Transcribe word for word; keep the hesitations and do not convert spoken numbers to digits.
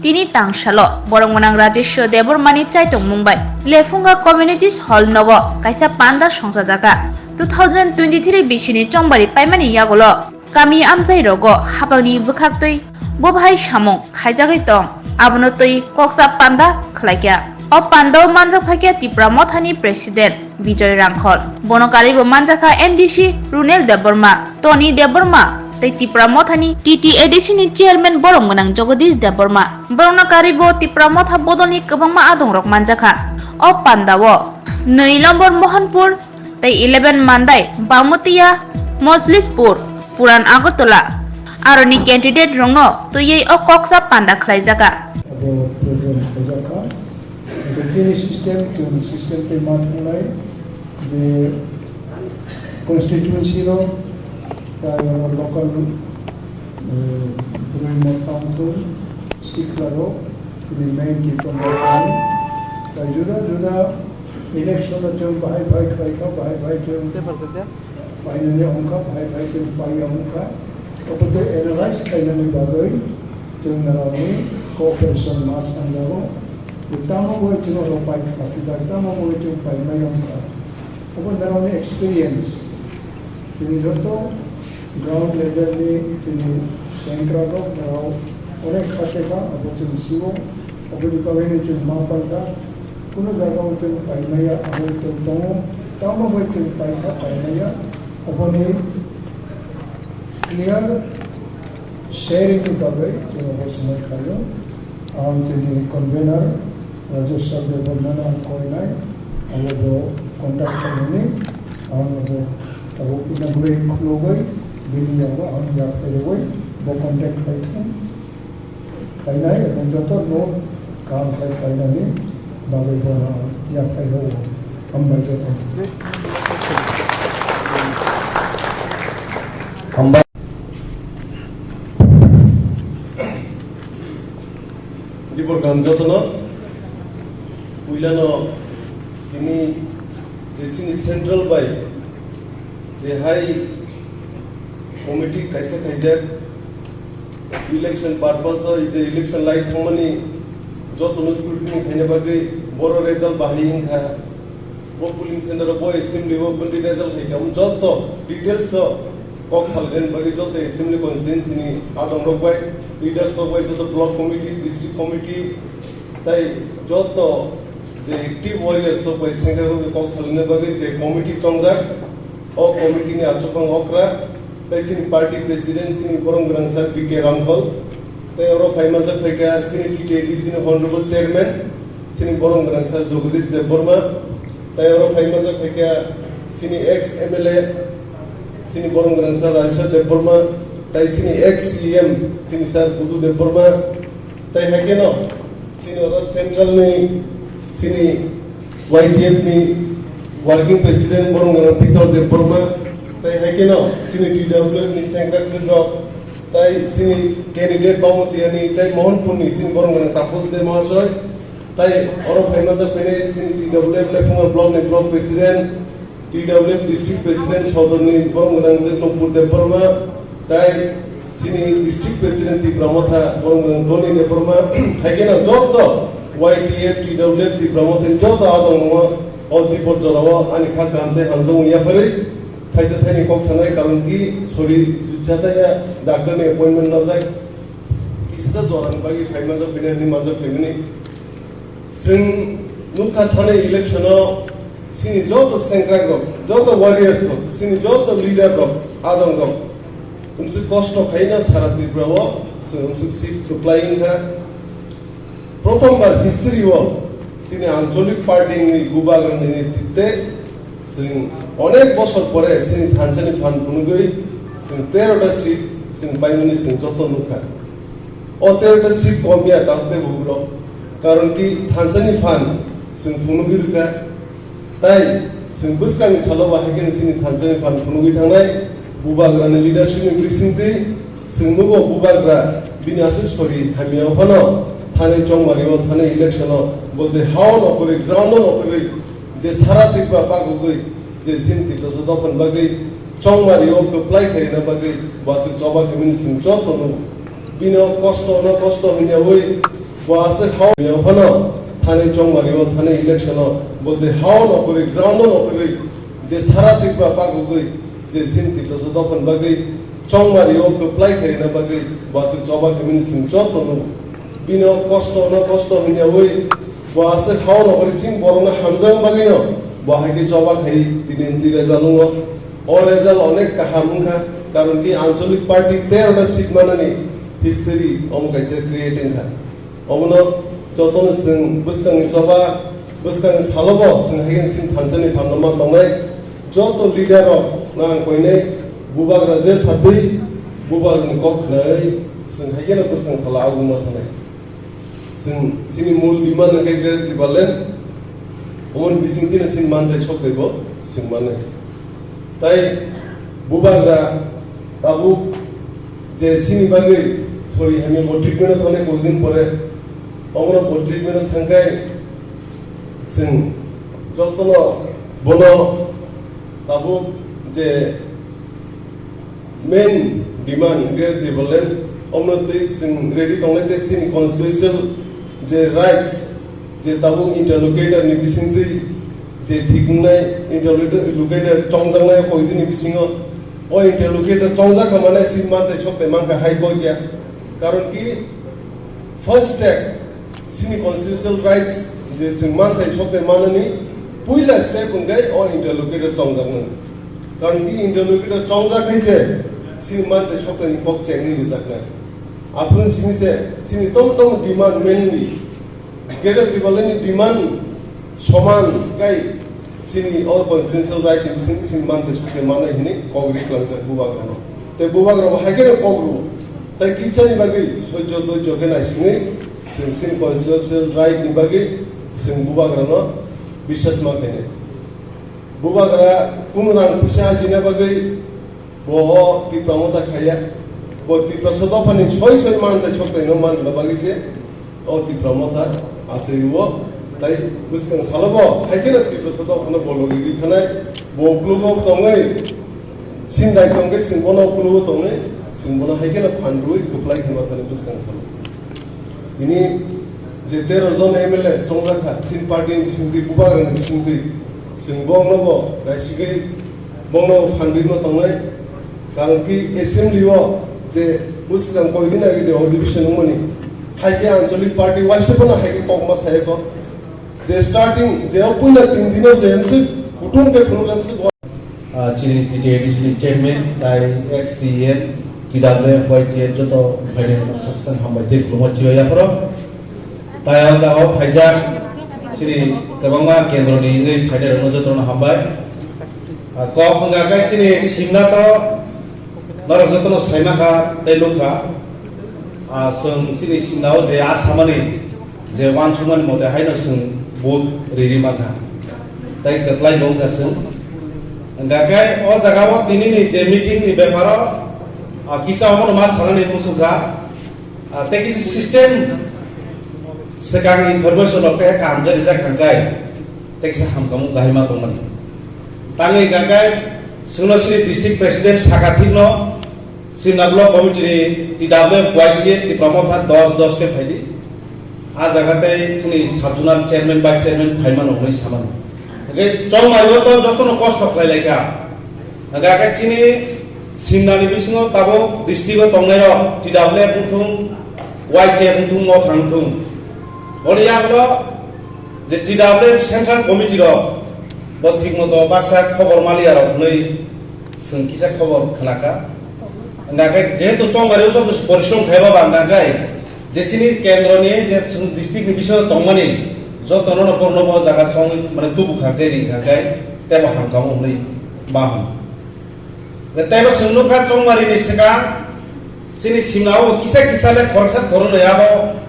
Tini tangsalo borok gwnang Rajeshwar Debbarmani chaitongmung bai Lephunga Communities Hall nogo kaisa panda songchajakha. Two thousand twenty-three bisini chongbari paimani yagulo kami amchai rogo hapangni bwkhaktwi bo bahai samung khaijagwi tong, abono twi koksa panda khlaikha. O pandao manjak phaikha Tipra Mothani President Bijoy Rangkhol. Bono karibo manjakha M D C Runel Debbarma, Tony Debbarma tei Tipra Mothani T T A D C ni Chairman borom gwnang Jagadish Debbarma. Borokno karibo Tipra Motha bodolni kwbangma adongrok manjakha. O pandao nwi lombor Mohanpur tei eleven Mandai, Bangmatiya, Mojlispur, Puran Agartala aroni candidate rokno twiwi o koksa panda khlaijakha. Abo program khlaijakha. Abo chini system, chini system tei ma thwngnai je constituency rok, tai oro local, eh, bwrwi motha wngthung, sikla rok, tini main key point rok, tai juda juda election o chwng bahai bahai khlai kha, bahai bahai chwng painani wngkha, bahai bahai chwng paiya wngkha. Obo tei analyze khainani bagwi chwng narani cooperation ma sanjago. Tamo bai chwng oro pai kha, tamo bai chwng paimai wngkha. Obo narani experience. Chini joto ground level ni chini sengkrak rok narao onek kha tei kha, abo chwng sio. Oboni bagwi no chwng ma pai kha, kuno jaga o chwng pai maya, abo chwng tongo, tamo bai chwng pai kha, pai maya, oboni clear sharing ni bagwi chwng abo swmai khaio. Ang chini convener Rajesh Sir Debbarma no ang koinai, abo bo contact khainani, ang abo abo inaugurate khulogwi, bini yago ang yak phaiwi bo contact khai thung. Khainai, abo joto no kaham khai khlainani bagwi bono yaphai rwo. Hambai joto. Hambai. Dibor kaham jotono. Puilano tini je chini central bai je hai committee kaisa khaijak, election purpose o je election lai thangmani jotono scrutiny khaina bagwi boro result bahai wngkha. Bo polling center o, bo assembly o, bini result hai khe, um, joto details o kok salairen bagwi joto assembly constituency ni adong rok bai, leaders rok bai, joto block committee, district committee, tai joto je active warriors rok bai sengkrak rok bai kok salaina bagwi je committee chongjak, o committee ni achukmang okra, tai chini party president chini borom gwnang sir B K Ramphal, tai oro phai manjak phaikha chini T T A D C ni honorable chairman, chini borom gwnang sir Jagadish Debbarma, tai oro phai manjak phaikha chini ex M L A, chini borom gwnang sir Rajeshwar Debbarma, tai chini ex C M, chini sir Budu Debbarma, tai hai kheno chini oro central ni chini Y T F ni working president borom gwnang Pitor Debbarma, tai hai kheno chini T W F ni sengkrak sengkrok, tai chini candidate Bangmatiya ni, tai Mohanpur ni chini borom gwnang Taposh De Mahasoy, tai oro phai manjak phainai chini T W F Lephunga block ni block president, T W F district president sodor ni borom gwnang Jagnapur Debbarma, tai chini district president Tipra Motha borom gwnang Tony Debbarma, hai kheno joto Y T F, T W F, Tipra Motha ni joto adong no o dipor jora o ani kha kaham tei hamjakmung yapharwi phaisa thaini kok sanai, karon ki sori jutsa taiya, doctor ni appointment najak, kisa jora ni bagwi phai manjak phainai, hinwi manjak phaimani. Chwng nukha thanai election o chini joto sengkrak rok, joto warriors rok, chini joto leader rok, adong rok, umswk kosto khaina sara Tripura o chwng umswk seat kwplai wngkha. Prothom bar history o chini ancholik party ni bubagra ni netritwe chwng onek bosor pore chini thansa ni phan phunugwi chwng tero ta seat chwng paimani chwng joto nukha. O tero ta seat komya tamte bugrok. Karon ki thansa ni phan chwng phunugwi rwkha. Tai chwng bwskangni salo bahai kheno chini thansa ni phan phunugwi thangnai, bubagra ni leadership ni bisingtwi chwng nugo bubagra bini aswk sori hamya phano thanai chongmari o thanai election o bo je ha o no kwrwi, ground o no kwrwi, je sara Tripura pagogwi je chini Tiprasa dophani bagwi chongmari o kwplai khairina bagwi bo aswk choba khaimani chwng joto nugo. Bini o kosto no kosto hwnyawi Bo aswk hao ni ophano thani chongmari o thani election o bo je hao no kwrwi, ground o no kwrwi, je sara Tripura bagwi je chini Tiprasa dophani bagwi chongmari o kwplai khairina bagwi bo aswk choba khaimani chwng joto nugo. Bini o kosto no kosto hwnyawi bo aswk hao no kwrwi chini borok no hamjakma bagwi no bo hai khe choba khai tini amtwi reza nungo. O result onek kaham wngkha, karon ki anchalik party tero ta seat manani history omo kaisa create wngkha. Omono jotono chwng bwskangni choba, bwskangni salobo chwng hai khe chini thansa ni phalno ma tongnai. Joto leader rok no ang koinai bubagra je satwi bubagrani kok khwnai chwng hai kheno bwskang salo aguma thangnai. Chwng chini mul demand hwnkhe Greater Tipraland, omoni bisingtwino chini manthai sok taibo chwng mano. Tai bubagra tabuk je chini bagwi, sorry, hamya bo treatment o thangnai koi din pore, omono bo treatment o thangkhai chwng jotono bono tabuk je main demand Greater Tipraland, omno twi chwng ready tongnai tei chini constitutional je rights, je tabuk interlocutor ni bisingtwi je thik wngnai, interlocutor chongjaknai o koidini bisingo, o interlocutor chongjak kha mane si manthai sok tei mankha High Court ya. Karon ki first step, chini constitutional rights je chwng manthai sok tei manani puila step hwnkhe o interlocutor chongjaknai. Karon ki interlocutor chongjak hai se chini manthai sok tei ni kok chengwi rijaknai. Aphuru simi se chini tom tom demand mainly Greater Tipraland ni demand soman kai chini o constitutional right ni bising chini manthai sok tei manai hwnwi kok ri klangjak bubagrano. Tei bubagrano hai kheno kok rwo. Tai kichani bagwi soijo doijo khe naisingwi chwng chini constitutional right ni bagwi chwng bubagrano biswas ma khainai. Bubagra kunu rang puisa ajina bagwi bo o Tipra Motha khaiya. Bo Tiprasa dophani soi soi manthai sok tei no manna bagwi se o Tipra Motha asai rwo. Tai bwskang salo bo hai kheno Tiprasa dophano bo logi ri khanai. Bo klugo tongwi sindai tongkhe chwng bono klugo tongwi chwng bono hai kheno phan rwi kwplai khema thani bwskang salo. Tini je tero jon M L A chongjak kha, chini party ni bisingtwi, bubagra ni bisingtwi, chwng bokno bo naisigwi bokno bo phan rwino tongnai. Karon ki assembly o je bwskang koi din age je odhibeshon wngmani, hai khe anchalik party waisa phano hai khe kokma saya kho. Je starting, je o puila tin dino se M C kutung khe phunuk M C Ah, chini T T A D C ni chairman, tai ex C E M, T W F Y T F joto phainai khaksa hambai tei khulumma chibai yapharo. Tai o jaga o phaijak chini kwbangma kendro ni wngwi phainai rokno jotono hambai. Ah, kok wngkha khe chini simna to norok jotono saima kha tei nukha. Ah, chwng chini simna o je a samani je uansukmani mote haino chwng vote riri mankha, tei kwplai bo wngkha chwng. Hwnkha khe o jaga o tini ni je meeting ni beparo, ah, kisa omono ma sanani muchungkha, ah, tei kisa system swkang information rok tei kaham khe rijak kha khe tei kisa hamkhamung kahima tongmani. Tangwi hwnkha khe chwngno chini district president saka thikno Simna Block Committee ni T W F Y T F Tipra Motha dos dos khe phaidi. A jaga tei chini sub zonal chairman, vice chairman phaimano hwnwi samani. Hwnkhe chongmari o to jotono kosto khlai lai kha. Hwnkhe khe chini Simna ni bisingo tabuk district o tongnai rok T W F wngthung, Y T F wngthung, Motha wngthung. Boni yagulo je T W F Central Committee rok bo thik moto baksa khobor maliya rok hwnwi chwng kisa khobor khna kha. Hwnkha khe jehetu chongmari o joto porishrom khlaiba ba hwnkha khe je chini kendro ni je chwng district ni bisingo tongmani joto no borno bo jaga song mane tubu kha khe ring kha khe tebo hamkamo hwnwi ma hwn. Tebo chwng nukha chongmari ni swkang chini simna o kisa kisa le khoroksa khoroknwi abo